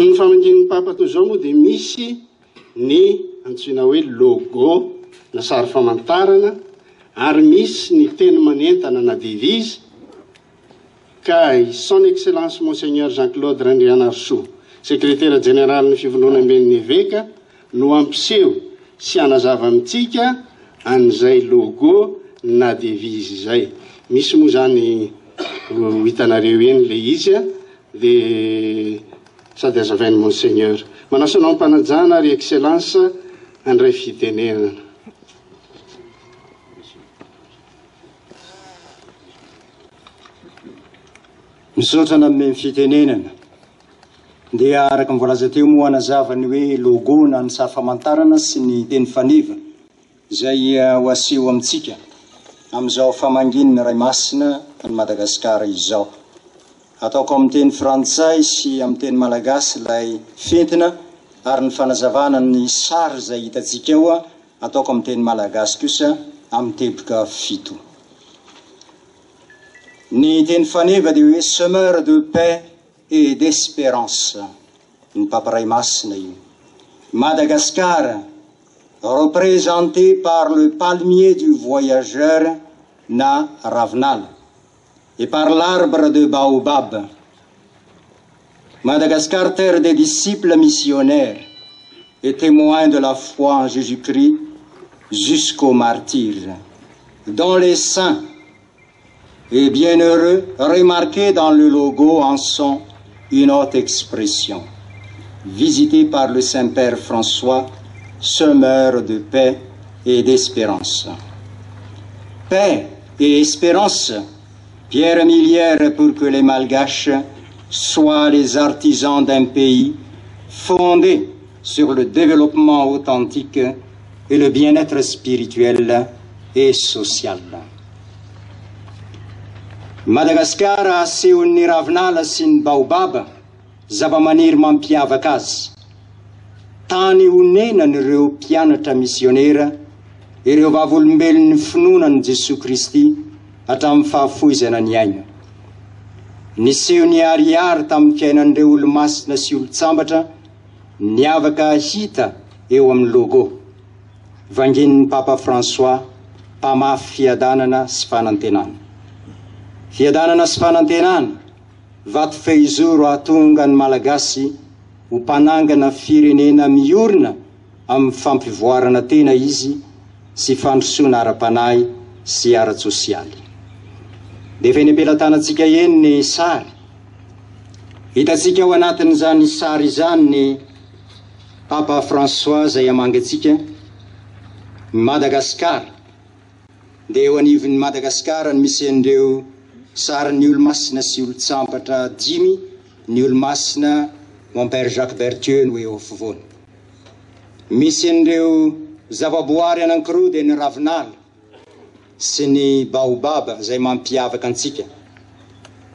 Amin'ny famangian'ny Papa toy izao moa dia misy ny antsoina hoe logo na sary famantarana ary misy ny teny manentana na devise ka i Son Excellence Monseigneur Jean Claude Randrianarisoa, Sekretera Jeneralin'ny Fivondronamben'ny Eveka no hampiseho sy hanazava amintsika an'izay logo na devise izay. Misy moa izany ho hitanareo eny ilay izy dia sady hazavain'i Monseigneur. Manasa anao am-panajana ry Excellence handray fitenenana. Misaotra nanome ny fitenenana. Dia araka ny voalaza teo moa hanazava ny hoe logo na ny sary famantarana sy ny teny faneva izay ho aseho amintsika amin'izao famangian'ny Ray Masina an'i Madagasikara izao. Ataoko amin'ny teny frantsay sy amin'ny teny malagasy ilay fentina ary ny fanazavana ny sary izay hitantsika eo ataoko amin'ny teny malagasy kosa amin'ny teboka fito. Ny teny faneva dia hoe semeur de paix et d'espérance. Ny Papa Ray Masina io. Madagascar, représenté par le palmier du voyageur na ravinala et par l'arbre de baobab. Madagascar, terre des disciples missionnaires et témoins de la foi en Jésus-Christ jusqu'au martyre. Dans les saints et bienheureux, remarqués dans le logo en sont une autre expression. Visité par le Saint-Père François, semeur de paix et d'espérance. Paix et espérance, pierre millière pour que les Malgaches soient les artisans d'un pays fondé sur le développement authentique et le bien-être spirituel et social. Madagascar asehon'ny ravinala sy ny baobaba, zava-maniry mampiavaka azy. Tany honenan'ireo mpianatra misionera, ireo vavolombelon'ny finoana an'i Jesoa Kristy hatramin'ny fahafoizana ny aina. Niseho niharihary tamin'ny fiainan'ireo olomasina sy olon-tsambatra niavaka hita eo amin'ny logo. Vanginin'ny Papa François, mpamafy fiadanana sy fanantenana. Fiadanana sy fanantenana, vato fehizoro hahatonga ny Malagasy ho mpanangana firenena miorina amin'ny fampivoarana tena izy sy fandrosoana ara-panahy sy ara-tsosialy. Dia efa eny am-pelatanantsika eny ny sary. Hitantsika ao anatin'izany sary izany ny Papa François izay hamangy antsika, Madagascar. Dia eo anivon'i Madagasikara no misy an'ireo sarin'ny olomasina sy olon-tsampatra dimy, ny olomasina Mon Père Jacques Berthieu no eo afovoany. Misy an'ireo zavaboary anankiroa dia ny ravinala sy ny baobab izay mampiavaka antsika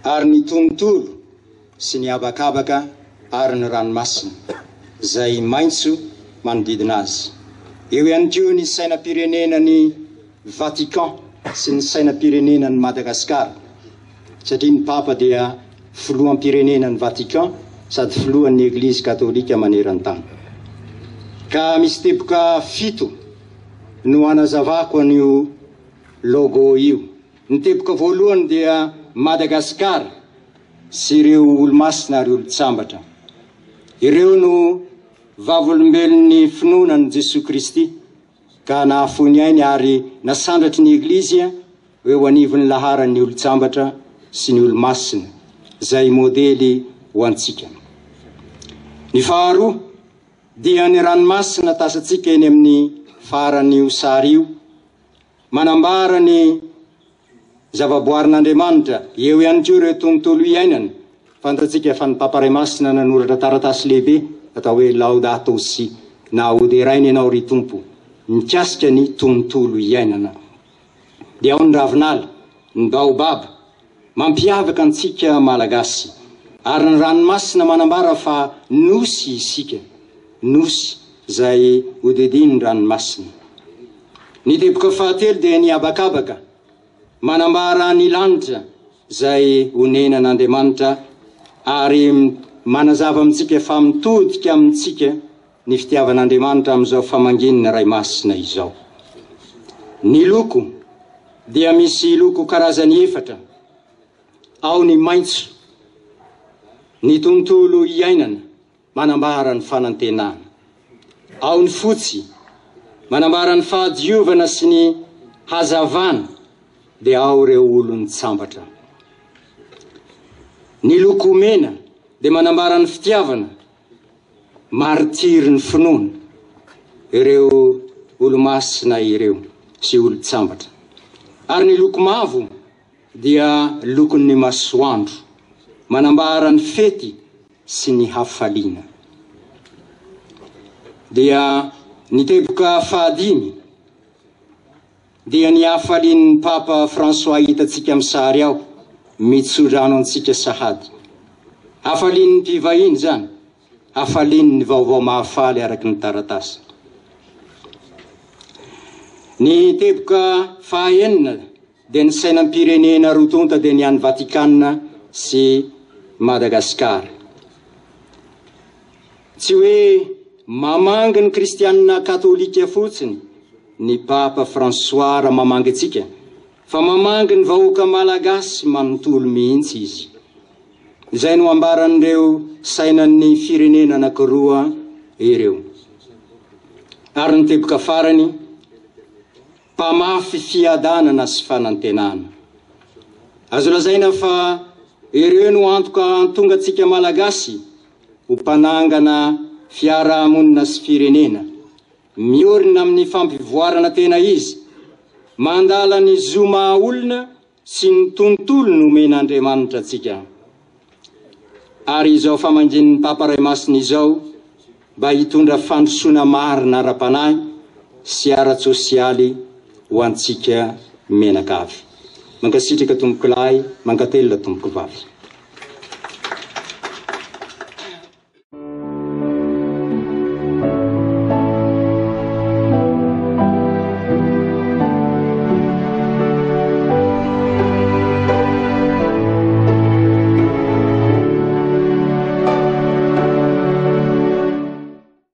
ary ny tontolo sy ny habakabaka ary ny ranomasina izay maitso manodidina azy. Eo ihany koa ny sainam-pirenenan'i Vatican sy ny sainam-pirenenan'i Madagasikara, satria ny Papa dia filoham-pirenenan'i Vatican sady filohan'ny Eglizy Katolika maneran-tany. Ka misy teboka fito no hanazavako an'io logo io. Ny teboka voalohany dia Madagasikara. sy ireo olomasina ary olon-tsambatra. Ireo no vavolombelon'ny finoana an'i Jesoa Kristy ka nahafoy ny ainy ary nasandratry ny Eglizy ho eo anivon'ny laharan'ny olon-tsambatra sy ny olomasina, izay modely ho antsika. Ny faharoa dia ny ranomasina tasantsika eny amin'ny faran'io sary io, manambara ny Zavaboarin'Andriamanitra, eo ihany koa ireo tontolo iainana. Fantatsika fa ny Papa Ray Masina nanoratra taratasy lehibe atao hoe Laudato Si na Hoderaina Ianao ry Tompo mikasika ny tontolo iainana. Dia ao ny ravinala, ny baobab, mampiavaka antsika Malagasy, ary ny ranomasina manambara fa nosy isika, nosy izay hodidin'ny ranomasina. Ny teboka fahatelo dia ny habakabaka, manambara ny lanitra izay onenan'Andriamanitra ary manazava amintsika fa mitodika amintsika ny fitiavan'Andriamanitra amin'izao famangian'ny Ray Masina izao. Ny loko dia misy loko karazany efatra, ao ny maitso, ny tontolo iainana manambara ny fanantenana, ao ny fotsy manambara ny fahadiovana sy ny hazavana, dia ao ireo olon-tsambatra. Ny loko mena dia manambara ny fitiavana, Martiry ny finoana ireo olomasina ireo sy olon-tsambatra. Ary ny loko mavo dia lokon'ny masoandro, manambara ny fety sy ny hafaliana. Dia ny teboka fahadimy. Dia ny hafalian'ny Papa François hitantsika amin'ny sary ao, mitsodrano antsika sahady. Hafalian'ny mpivahiny izany, hafalian'ny vaovao mahafaly araka ny taratasy. Ny teboka fahaenina dia ny sainam-pirenena roa tonta dia ny an'i Vatikana sy Madagasikara. Tsy hoe mamangy ny kristianina katolika fotsiny ny Papa François raha mamangy antsika fa mamangy ny vahoaka malagasy manontolo mihitsy izy. Izay no ambaran'ireo sainan'ny firenena anankiroa ireo. Ary ny teboka farany, mpamafy fiadanana sy fanantenana. Azo lazaina fa ireo no antoka hahatonga antsika Malagasy ho mpanangana fiarahamonina sy firenena miorina amin'ny fampivoarana tena izy, mandala ny zo maha olona sy ny tontolo nomen'Andriamanitra antsika. Ary izao famangian'ny Papa Ray Masina izao mba hitondra fandrosoana marina ara-panahy sy ara-tsosialy ho antsika mianakavy. Mankasitraka tompokolahy, mankatelina tompokovavy.